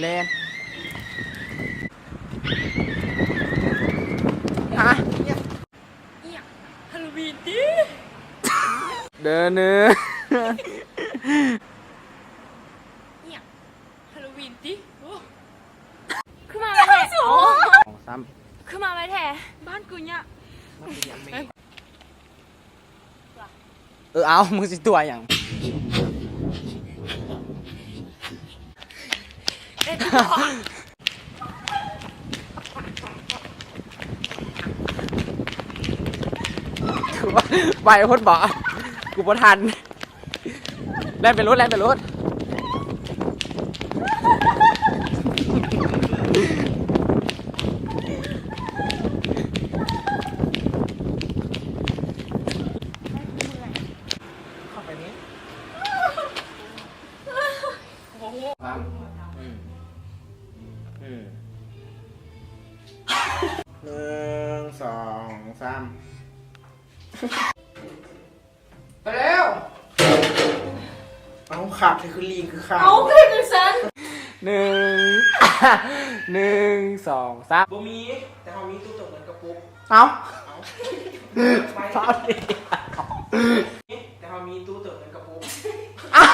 ແລ່ນ ຮະ ອີ່ຫຍັງ? ຮາໂລວີນຕິ? ເດີໜຶ່ງ ອີ່ຫຍັງ? ຮາໂລວີນຕິ? ໂອ້ ຄືມາໄວແທ້? ສອງ ສາມ ຄືມາໄວແທ້? ບ້ານກູຍະ. ເອີ ເອົາ ມຶງຊິຕົວະຫຍັງ? ໄວໂພດບໍ? ກູບໍ່ທັນ. ແລ່ນໄປໂລດ ແລ່ນໄປໂລດ. ເຂົ້າໄປນີ້ ອືມ ອືມ ໜຶ່ງ ສອງ ສາມ. ໄປແລ້ວ. ເອົາ ຂາດ ຄືລີງ ຄືຂາດ. ເອົາ ຄືຈັ່ງຊັ້ນ. ໜຶ່ງ ໜຶ່ງ ສອງ ສາມ. ບໍ່ມີ ແຕ່ເຮົາມີຕູ້ເຕີມເງິນກະປຸກ. ເອົາ ເອົາ ໄປ ແຕ່ເຮົາມີຕູ້ເຕີມເງິນກະປຸກ. ເອົາ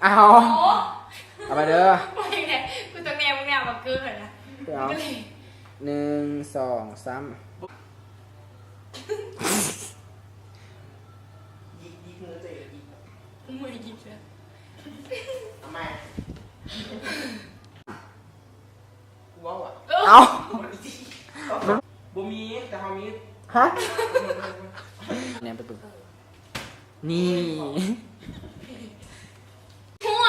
ເອົາ ເອົາໄປເດີ. ບໍ່ເຫັນແດ່ ກູຕ້ອງແນມ ແນມມາເກີນນະ. ເອົາ ໜຶ່ງ ສອງ ສາມ. ຍິກ ຍິກມືຕົວເອງ ຍິກ. ເມື່ອຍຍິກແລ້ວ. ເອົາໃໝ່. ເວົ້າອະ. ເອົ້າ ບໍ່ມີ ແຕ່ເຮົາມີ. ຮະ? ແນມໄປເບິ່ງ. ນີ້ ຫົວ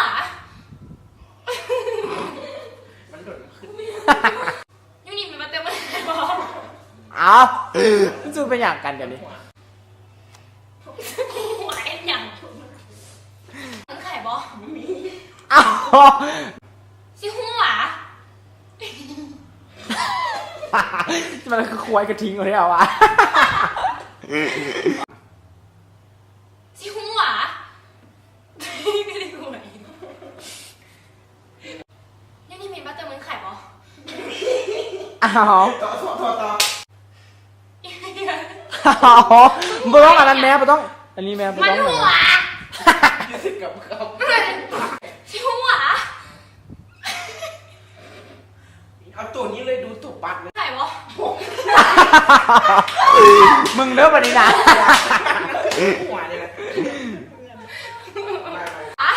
ມັນໂດດຂຶ້ນ. ຢູ່ນີ້ມັນມາເຕີມເງິນບໍ່? ເອົ້າ ມັນຊິໄປຫຍັງກັນດຽວນີ້? ຫົວເຮັດຫຍັງ? ມັນຂາຍບໍ່? ເອົ້າ ຊິຮູ້ຫວາ? ມັນຄືຄວາຍກະທິງເອົາແທ້ຫວາ? ຊິຮູ້ຫວາ? ແນວນີ້ແມ່ນມາເຕີມເງິນຂາຍບໍ່? ອ້າວ ຕໍ່ ຕໍ່ ຕໍ່ ຕໍ່. ອ້າວ ບໍ່ຕ້ອງອັນນັ້ນແມ່ ບໍ່ຕ້ອງ ອັນນີ້ແມ່ ບໍ່ຕ້ອງ. ມັນຫົວ ຢູ່ໃສກັບເຂົາ? ຊິຫົວ ເອົາໂຕນີ້ເລີຍ ດູໂຕປັດເລີຍ. ຂາຍບໍ່? ມຶງເດີບັດນີ້ນະ ຫົວນີ້ນະ. ອະ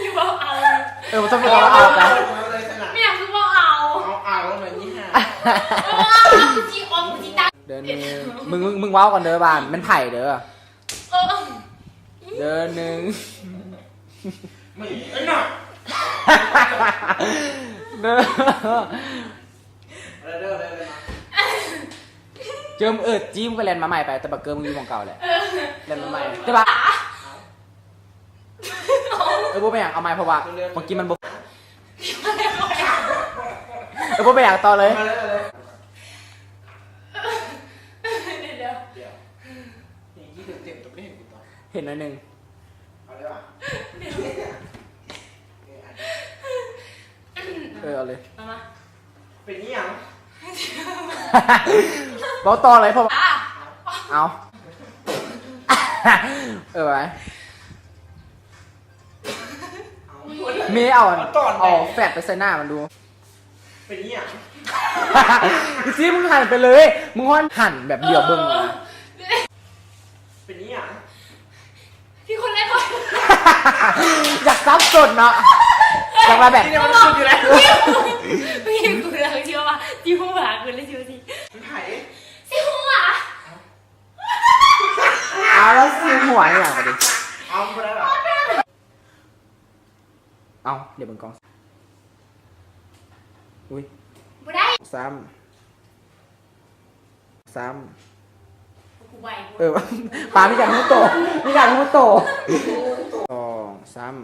ຢູ່ບໍ່ເອົາ. ເອີ ບໍ່ຕ້ອງເອົາ ເອົາໄປ. ເປັນຫຍັງຄືບໍ່ເອົາ? ເອົາ ເອົາແບບນີ້ຫາ. ເອີ ເອົາ ກູຊິອອມ ກູຊິຕາຍ. ເດີໜຶ່ງ ມຶງ ມຶງ ມຶງເວົ້າກ່ອນເດີວ່າແມ່ນໃຜເດີ. ເອີ ເດີໜຶ່ງ ເດີ ເຈີມ ເອີ ຈີ້ມກໍແລ່ນມາໃໝ່ໄປ ແຕ່ບັກເກີມຍັງຢູ່ໝ່ອງເກົ່າແຫຼະ. ແລ່ນມາໃໝ່ ແຕ່ວ່າ ເອີ ບໍ່ເປັນຫຍັງ ເອົາໃໝ່ ເພາະວ່າເມື່ອກີ້ມັນບໍ່ ເອີ ບໍ່ເປັນຫຍັງ ຕໍ່ເລີຍ. ເຫັນໜ້ອຍໜຶ່ງ. ເອົາເລີຍຫວາ? ເອີ ເອົາເລີຍ. ມາ ມາ. ເປັນອີ່ຫຍັງ? ເວົ້າຕໍ່ເລີຍ ເພາະວ່າ ອ່າ ເອົາ ເອີ ໄປ. ເມເອົາ ເອົາແຟດໄປໃສ່ໜ້າມັນດູ. ເປັນອີ່ຫຍັງ? ອີຊີ້ ມຶງຫັນໄປເລີຍ ມຶງຮ້ອນຫັນແບບຫຼຽວເບິ່ງ. ເອີ ນະ ເປັນອີ່ຫຍັງ? ທີ່ຄົນແລກ ຢາກສັບສົນເນາະ ຈັກວ່າແບບ ທີ່ມັນສຸດຢູ່ແລ້ວ. ເມື່ອກີ້ກູກຳລັງຊິເວົ້າວ່າ ຊິຮູ້ຫວາ ກູເລີຍຊິວ່າຊິ ເປັນໃຜ? ຊິຮູ້ຫວາ? ເອົາ ແລ້ວຊິຫົວອີ່ຫຍັງບາດນີ້? ເອົາ ບໍ່ໄດ້ຫວາ? ເອົາ ດຽວເບິ່ງກ້ອງ. ອຸ້ຍ ບໍ່ໄດ້ ສາມ ສາມ. ເອີ ປາມີການຮູ້ໂຕ ມີການຮູ້ໂຕ. ສອງ ສາມ.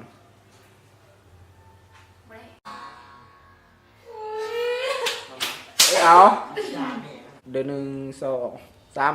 ເອົາ ເດີ ໜຶ່ງ ສອງ ສາມ.